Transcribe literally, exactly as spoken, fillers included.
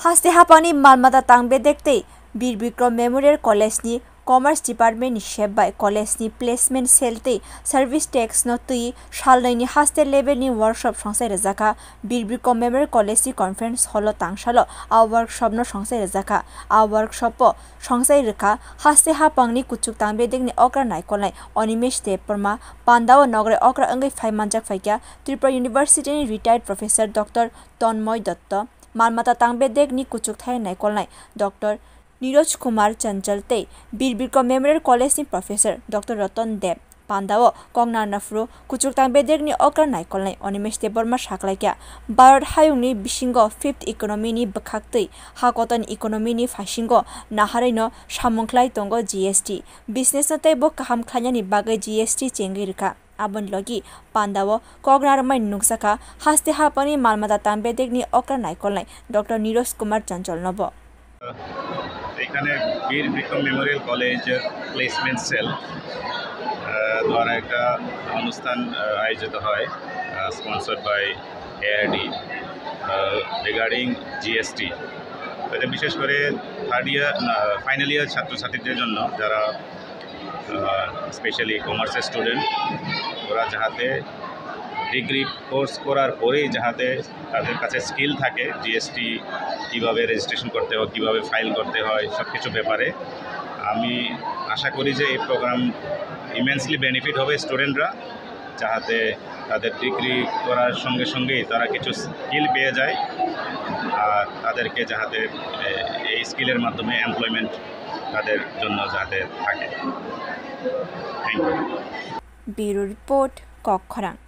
Haste hapangni malmata tang bedek tei Bir Bikrom Memorial College ni Commerce Department ni sep bai college ni placement cell tei service tax no twi salnwi ni haste level ni workshop songsai rwjakha. Bir Bikrom Memorial College ni conference hall o tangsalo a workshop no songsai rwjakha. A workshop o songsai rwkha haste hapangni kuchuk tang bedek ni okra naikolnai Animesh Debbarma, pandao nograi okra wngwi phai manjak phaikha Tripura University ni retired professor Doctor Tanmoy Dutta. Malmata tang bedek ni kuchuk thai naikolnai Doctor Niroj Kumar Chanchal tei Bir Bikrom Memorial College ni professor Doctor Ratan Deb. Pandao kok narna phuru kuchuk tang bedek ni okra naikolnai Animesh Debbarma saklaikha, Bharat hayung ni bisingo fifth economy ni bwkhak twi ha kotor ni economy ni phaisingo naharwi no samung khlai tongo G S T. Business no teibo kaham khlainani bagwi G S T chengwi rwkha. Aboni logi pandao kok narwkmani nukjakha haste hapangni malmata tang bedek ni okra naikolnai Doctor Niroj Kumar Chanchal nobo. এখানে Bir Bikram memorial college placement cell আহ, দ্বারা একটা অনুষ্ঠান আহ, আয়োজিত হয়, sponsored by ARD, regarding GST. এটা বিশেষ করে থার্ড ইয়ার, ফাইনাল ইয়ার ছাত্রছাত্রীদের জন্য, যারা স্পেশালি কমার্সের স্টুডেন্ট, ওরা যাহাতে ডিগ্রি কোর্স করার পরেই যাহাতে তাদের কাছে স্কিল থাকে, জিএসটি কীভাবে রেজিস্ট্রেশন করতে হয়, কীভাবে ফাইল করতে হয়, সব কিছু ব্যাপারে। আমি আশা করি যে এই প্রোগ্রাম ইমেন্সলি বেনিফিট হবে স্টুডেন্টরা, যাহাতে তাদের ডিগ্রি করার সঙ্গে সঙ্গেই তারা কিছু স্কিল পেয়ে যায়, আর তাদেরকে যাহাতে এ, এই স্কিলের মাধ্যমে এমপ্লয়মেন্ট তাদের জন্য যাতে থাকে। Thank you. Bureau Report, Kokkhorang.